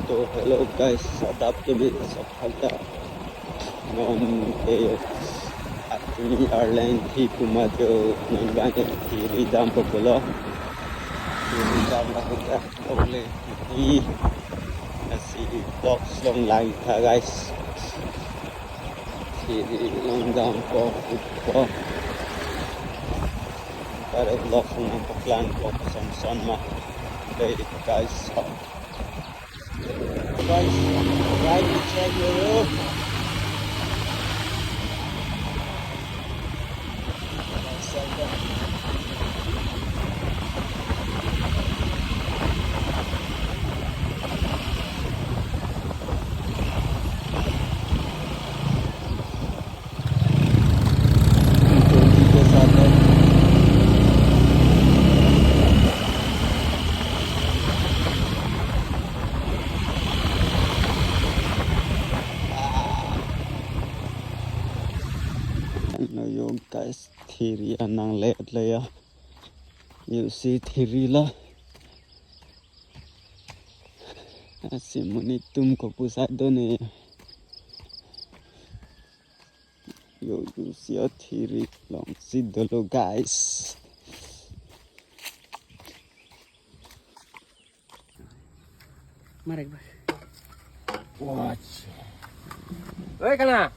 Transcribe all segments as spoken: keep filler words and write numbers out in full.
So hello guys, adap keme asap hada. Non ke atumi arleng thi puma jo non bang thi ri dampo pulo. Thi ri dam la kita ole thi asi vlogs long lang tha guys. Thi ri long dampo pupo. Para vlogs nangpaklang po son son ma. Dei guys. Guys, right beside you. Lo yo guys, thi ri anang le le ya. You see thi ri la. Asi monit atum kopusai do ne. Yo, you see a thi ri longsi dolo guys. Marek ba. Watch. Oi, kana.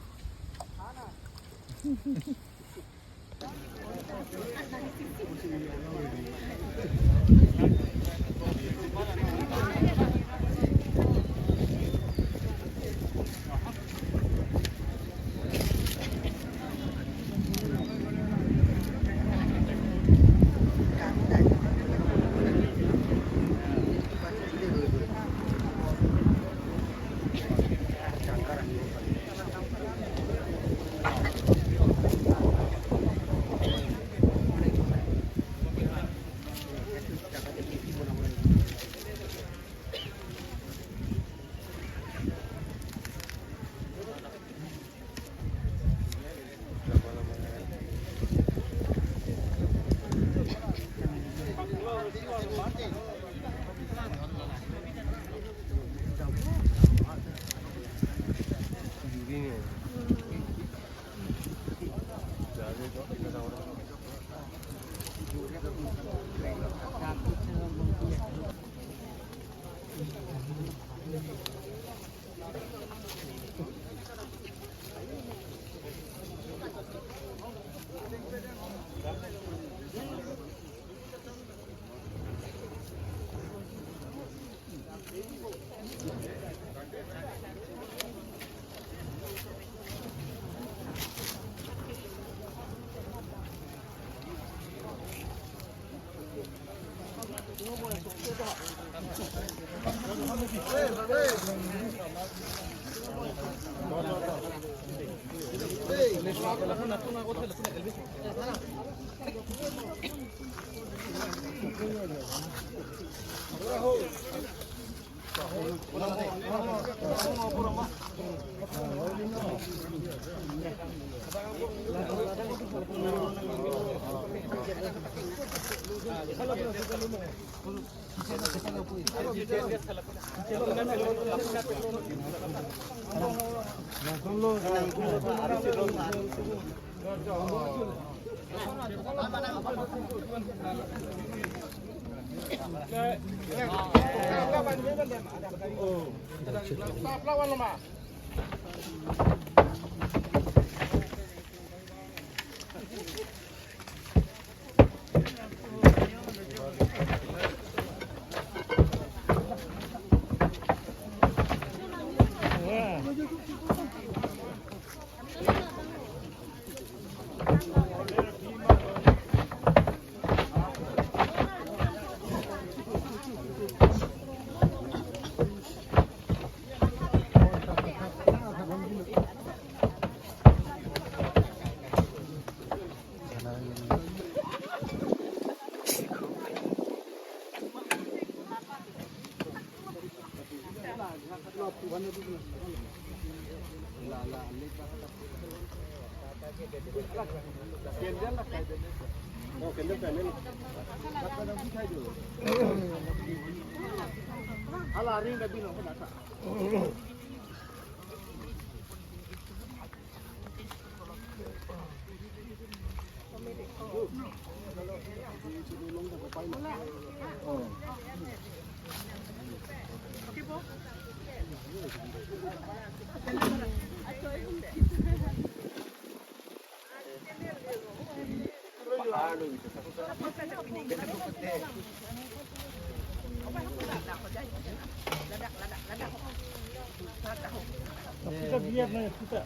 Kita biar na kita.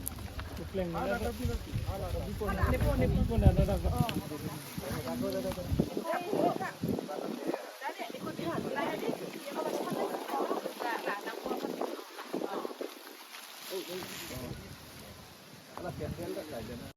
Pleng na. Kita pun ada.